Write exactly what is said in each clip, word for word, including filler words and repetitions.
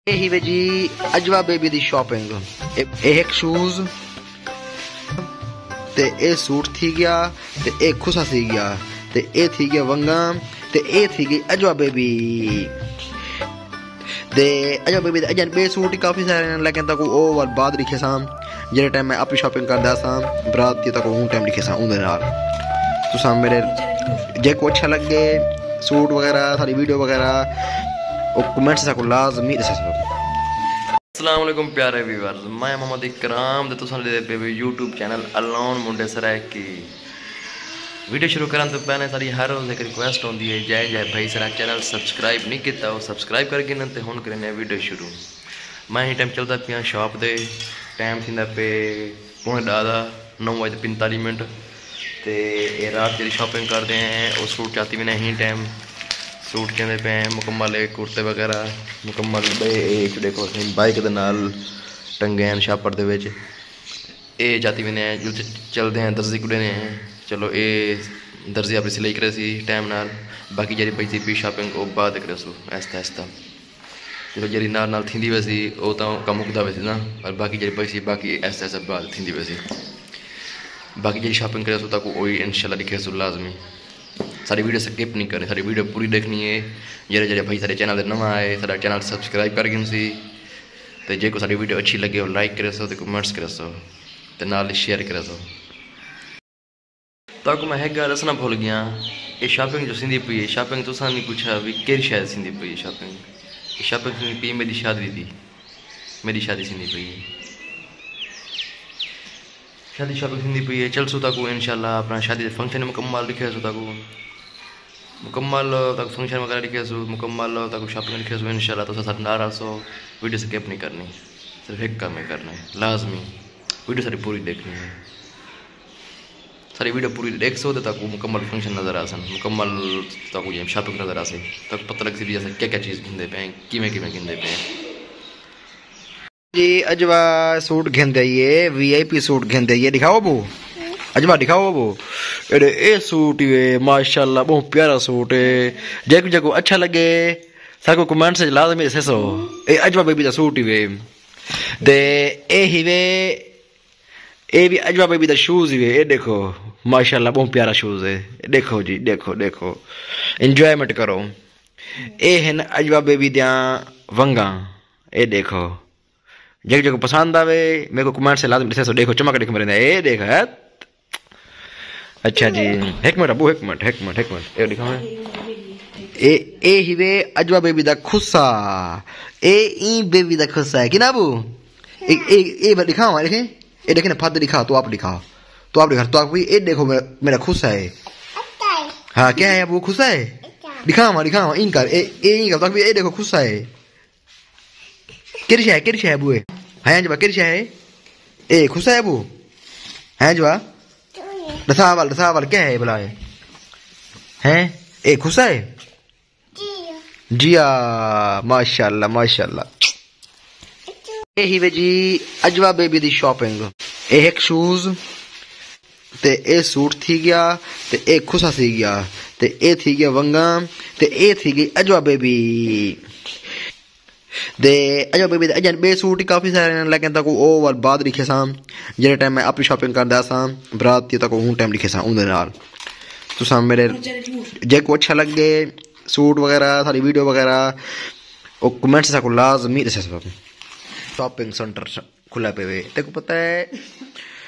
اے ہی وے جی اجوا بیبی دی شاپنگ۔ اے اے ہک شوز، تے اے سوٹ تھی ڳیا، تے اے کھسا تھی ڳیا، تے اے تھی ڳیا ونگاں، تے اے تھی ڳئی اجوا بیبی۔ تے اجوا بیبی دے اڄاں ٻئے سوٹ ہی کافی سارے ہن، لیکن تہاکوں او ول بعد ݙکھیساں، جیڑھے ٹائم میں اپݨی شاپنگ کردا ہاساں برات دی، تہاکوں اوں ٹائم ݙکھیساں اوندے نال۔ تساں میݙے جیکوں اچھا لڳے سوٹ وغیرہ، ساری ویڈیو وغیرہ، او کمنٹس ساکوں لازمی ݙسیسو۔ السلام علیکم پیارے ویورز، میں محمد اکرام تے تساں ݙیہدے پئے وے یوٹیوب چینل الون منڈے سرائیکی۔ ویڈیو شروع کرݨ توں پہلے ساݙی ہر روز ہک ریکویسٹ ہوندی ہے، جئے جئے بھائی ساݙا چینل سبسکرائب نہیں کیتا، او سبسکرائب کر گھنن تے ہݨ کریندے ہیں ویڈیو شروع۔ میں ایں ٹائم چلدا پیاں شاپ تے، ٹائم تھیندا پئے پونے ݙاہ دا، نو وڄے تے پنتالیس منٹ۔ تے اے رات جیڑھی شاپنگ کردے ہیں، او سوٹ چاتی ویندے ہیں ایں ٹائم۔ سوٹ گھندے پئے ہیں مکمل، اے کرتے وغیرہ مکمل، ٻئے اے اچ ݙیکھو سئیں بائیک دے نال ٹنگے ہن شاپر دے وچ۔ اے چاتی ویندے ہیں، جو چ-، چلدے ہیں درزی کوں ݙیندے ہیں۔ چلو اے درزی اپݨی سلائی کریسی ٹائم نال، باقی جیڑھی بچدی پئی شاپنگ او بعد کریسوں آہستہ آہستہ۔ چلو جیڑھی نال نال تھیندی ویسی او تاں کم مکدا ویسی نا، پر باقی جیڑھی بچسی باقی آہستہ آہستہ بعد تھیندی ویسی۔ باقی جیڑھی شاپنگ کریسوں تہاکوں اوہی انشاءاللہ ݙکھیسوں لازمی۔ ساݙی ویڈیو سکپ نہیں کرݨی، ساݙی ویڈیو پوری ݙیکھݨی ہے۔ جیڑھے جیڑھے بھائی ساݙے چینل تے نواں آئے، ساݙا چینل سبسکرائب کر گھنسی۔ تے جیکوں ساݙی ویڈیو اچھی لڳے او لائک کریسو تے کمنٹس کریسو تے نال شیئر کریسو۔ تہاکوں میں ہک ڳالھ ݙسݨا بھل ڳیاں، اے شاپنگ جو تھیندی پئی ہے، شاپنگ تساں نہیں پچھا وی کیڑھی شے تھیندی پئی ہے شاپنگ؟ اے شاپنگ تھیندی پئی ہے میݙی شادی دی، میݙی شادی تھیندی پئی ہے۔ شادی شاپنگ تھیندی پئی ہے، چلسوں تہاکوں انشاءاللہ اپݨا شادی دے فنکشن مکمل ݙکھیسوں تہاکوں، مکمل تہاکوں فنکشن وغیرہ ݙکھیسوں، مکمل تہاکوں شاپنگ ݙکھیسوں انشاءاللہ۔ تساں ساݙے نال رہسو، ویڈیو سکپ نہیں کرݨی، صرف ہک کم ہے کرݨا ہے لازمی، ویڈیو ساݙی پوری ݙیکھݨی ہے۔ ساݙی ویڈیو پوری ݙیکھسو تے تہاکوں مکمل فنکشن نظر آسن، مکمل تہاکوں جیڑھی شاپنگ نظر آسی، تہاکوں پتہ لڳسی بھی اساں کیا کیا چیز گھندے پئے ہیں، کیویں کیویں گھندے پئے ہیں۔ جی اجوا سوٹ گھندے آئی ہے، وی آئی پی سوٹ گھندے آئی ہے، ݙکھاؤ ابو، اجوا ݙکھاؤ ابو۔ ایݙے اے سوٹ ہی وے ماشاءاللہ ٻہوں پیارا سوٹ ہے، جیکوں جیکوں اچھا لڳے ساکوں کمنٹس وچ لازمی ݙسیسو۔ اے اجوا بیبی دا سوٹ ہی وے۔ تے اے ہی وے، اے وی اجوا بیبی دا شوز ہی وے۔ اے ݙیکھو ماشاءاللہ ٻہوں پیارا شوز ہے۔ اے ݙیکھو جی، ݙیکھو، ݙیکھو، انجوائمنٹ کرو۔ اے ہن اجوا بیبی دیاں ونگاں۔ اے ݙیکھو، جیکوں جیکوں پسند آوے میکوں کمنٹس لازمی ݙسیسو۔ ݙیکھو چمک ݙیکھو مریندا۔ اے ݙیکھ، ہت۔ اچھا جی، ہک منٹ ابو، ہک منٹ، ہک منٹ، ہک منٹ۔ اے ݙکھاواں۔ اے، اے ہی وے اجوا بیبی دا کھسا۔ اے ایں بیبی دا کھسا ہے۔ کینا ابو؟ اے، اے، اے بس ݙکھاواں، ݙیکھیں۔ اے ݙیکھیں نا، پھد ݙکھا، تو آپ ݙکھا۔ تو آپ ݙکھا، تو آپ کوئی اے ݙیکھو میرا، میرا کھسا ہے۔ ہاں، کیا ہے ابو، کھسا ہے؟ ݙکھاواں، ݙکھاواں، ایں کر، اے، اے ایں کر، تو آپ اے ݙیکھو کھسا ہے۔ کیڑھی شے ہے، کیڑھی شے ہے ابو اے؟ ہیں اجوا، کیڑھی شے ہے؟ اے کھسا ہے ابو؟ ہیں اجوا؟ ݙسا ول، ݙسا ول، کیا ہے بھلا اے؟ ہیں؟ اے کھسا ہے؟ جی ہاں، ماشاءاللہ، ماشاءاللہ۔ اے ہی وے جی اجوا بیبی دی شاپنگ۔ اے ہک شوز، تے اے سوٹ تھی ڳیا، تے اے کھسا تھی ڳیا، تے اے تھی ڳیا ونگاں، تے اے تھی ڳئی اجوا بیبی۔ تے اجوا بیبی دے اڄاں ٻئے سوٹ ہی کافی سارے ہن، لیکن تہاکوں او ول بعد ݙکھیساں، جیڑھے ٹائم میں اپݨی شاپنگ کردا ہاساں برات دی، تہاکوں اوں ٹائم ݙکھیساں اوندے نال۔ تساں میݙے جیکوں اچھا لڳے سوٹ وغیرہ، ساری ویڈیو وغیرہ، او کمنٹس ساکوں لازمی ݙسیسو۔ شاپنگ سینٹر کھلا پئے وے۔ تیکوں پتہ ہے،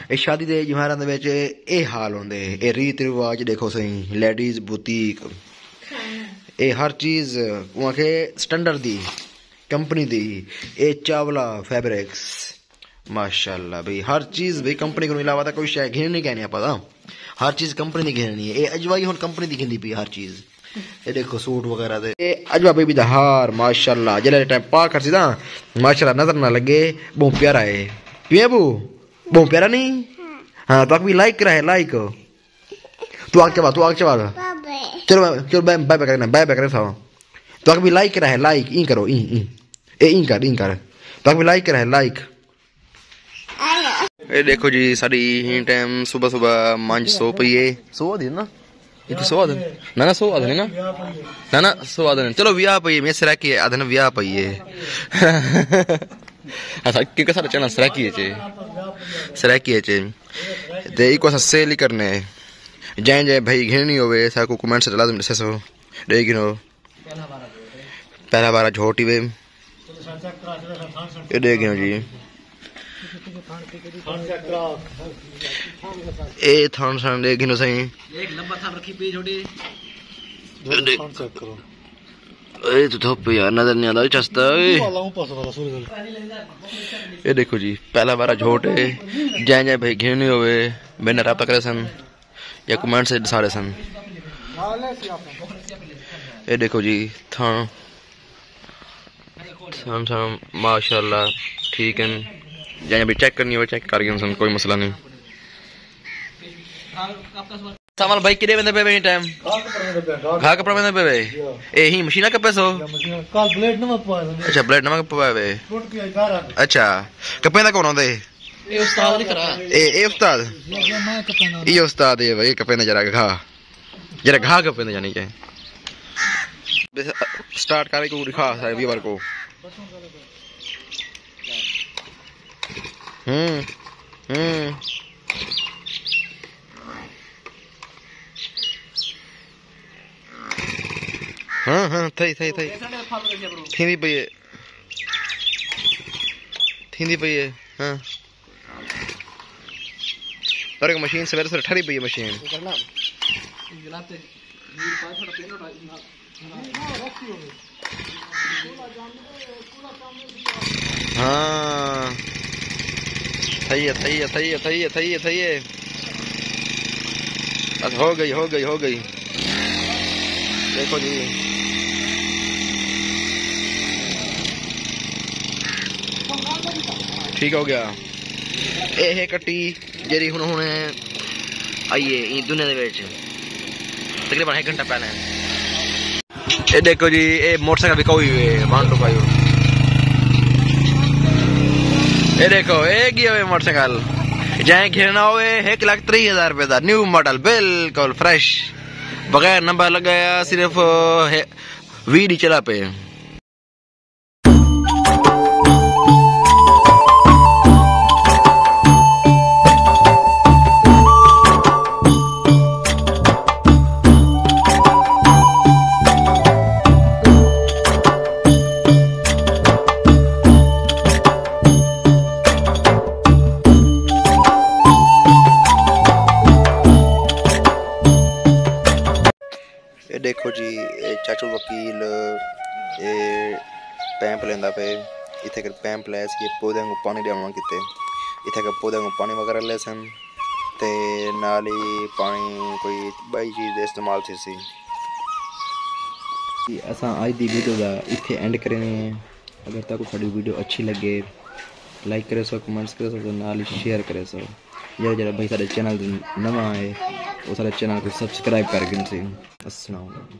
اے شادی دے جوہاراں دے وچ اے حال ہوندے۔ اے ریت رواج ݙیکھو سئیں، لیڈیز بوتیک۔ اے ہر چیز اوں آکھے سٹینڈرڈ دی، کمپنی دی۔ اے چاولا فیبرکس، ماشاءاللہ بھئی، ہر چیز بھئی کمپنی کنوں علاوہ تاں کوئی شے گھنݨی کائنی آپاں تاں۔ ہر چیز کمپنی دی گھنݨی ہے۔ اے اجوا ہی ہن کمپنی دی گھندی پئی ہر چیز۔ اے ݙیکھو سوٹ وغیرہ تے۔ اے اجوا بیبی دا ہار، ماشاءاللہ، جیڑھے ٹائم پا کھڑسی تاں ماشاءاللہ نظر نہ لڳے، ٻہوں پیارا ہے۔ کیویں ابو؟ ٻہوں پیارا نہیں؟ ہاں، تہاکوں وی لائک کرا ہے، لائک۔ توں آڳے چوا، توں آڳے چوا۔ چلو، چلو، بائے، بائے بائے کرنا، بائے بائے کرے ساواں۔ تہاکوں وی لائک کرا ہے، لائک، ایں کرو، ایں، ایں۔ اے ایں کر، ایں کر۔ تہاکوں وی لائک کرا ہے، لائک۔ اے ݙیکھو جی، ساݙی ایں ٹائم صبح صبح منجھ سو پئی ہے۔ سو دی نا؟ ایکو سو آدھن؟ نہ نہ، سو آدھن نا۔ نہ نہ، سو آدھن۔ چلو، ویا پئی ہے، میں سرائیکی آدھن، ویا پئی ہے۔ اساں کیونکہ سارا چینل سرائیکی ہے چے۔ سرائیکی ہے چے۔ تے ایکو اساں سیل ہی کرنے ہیں۔ جائیں جائیں بھائی گھننی ہوئے، ساکو کمنٹس لازم ڈسے سو۔ ڈے گھنو۔ پہلا بارہ جھوٹی وے۔ اے ڈے گھنو جی۔ اے تھان سان ڈے گھنو سائیں۔ ایک لمبا تھا رکھی پی جھوٹی۔ اے ڈے-، اے تو دھوپ یار نظر نہیں آتا، چستا اے۔ اے دیکھو جی، پہلا بارہ جھوٹ ہے۔ جائیں جائیں بھائی گھننی ہوئے، میں نے رابطہ کرے سن۔ یا کمنٹ سے سارے سن۔ اے دیکھو جی، تھان، تھان، تھان، ماشاءاللہ، ٹھیک ہیں۔ جائیں بھی چیک کرنی ہو، چیک کر گئے سن، کوئی مسئلہ نہیں۔ سامل بھائی، کدے ویندے پے وے ٹائم؟ گھا کپڑا ویندے پے وے؟ اے ہی مشینہ کپے سو؟ کل بلیڈ نواں پوایا۔ اچھا، بلیڈ نواں پوایا وے۔ اچھا، کپے دا کون ہوندے؟ اے استاد نہیں کرا۔ اے، اے استاد؟ یہ میں کپیندا۔ یہ استاد ہے بھائی، کپیندا جرا گھا۔ جرا گھا کپیندا یعنی کہ۔ بس، سٹارٹ کر کے دکھا سارے ویور کو۔ ہوں، ہوں۔ ہاں، ہاں، تھئی، تھئی، تھئی۔ تھیندی پئی ہے۔ تھیندی پئی ہے، ہاں۔ پر ایک مشین سویرے سویرے ٹھری پئی ہے مشین۔ ہاں۔ تھئی ہے، تھئی ہے، تھئی ہے، تھئی ہے، تھئی ہے، تھئی ہے۔ بس ہو گئی، ہو گئی، ہو گئی۔ دیکھو جی۔ ٹھیک ہو گیا۔ اے ہے کٹی جیڑھی ہن، ہن آئی ہے ایں دنیا دے وچ، تقریباً ہک گھنٹہ پہلے۔ اے ݙیکھو جی، اے موٹر سائیکل وکاؤ ہی ہوئے، ون ٹو فائیو۔ اے ݙیکھو، اے ڳیا ہوئے موٹر سائیکل۔ جئیں گھنݨا ہوئے، ہک لکھ تریہہ ہزار روپے دا نیو ماڈل، بالکل فریش، بغیر نمبر لڳایا، صرف ہے، ویہہ ݙینہہ چلا پئے۔ اے ݙیکھو جی، اے چاچو وکیل، اے پیمپ لیندا پئے۔ اتھے کر پیمپ لائے سی پودیاں کوں پاݨی ݙیوݨ کیتے۔ اتھے کر پودیاں کوں پاݨی وغیرہ لیسن تے نال ہی پاݨی کوئی ٻئی چیز دے استعمال تھیسی۔ اساں اڄ دی ویڈیو دا اتھے اینڈ کریندے ہیں۔ اگر تہاکوں ساݙی ویڈیو اچھی لڳے، لائک کریسو، کمنٹس کریسو تے نال ہی شیئر کریسو۔ جیڑھا جیڑھا بھائی ساݙے چینل تے نواں آئے، او ساݙے چینل کوں سبسکرائب کر گھنسی۔ السلام علیکم۔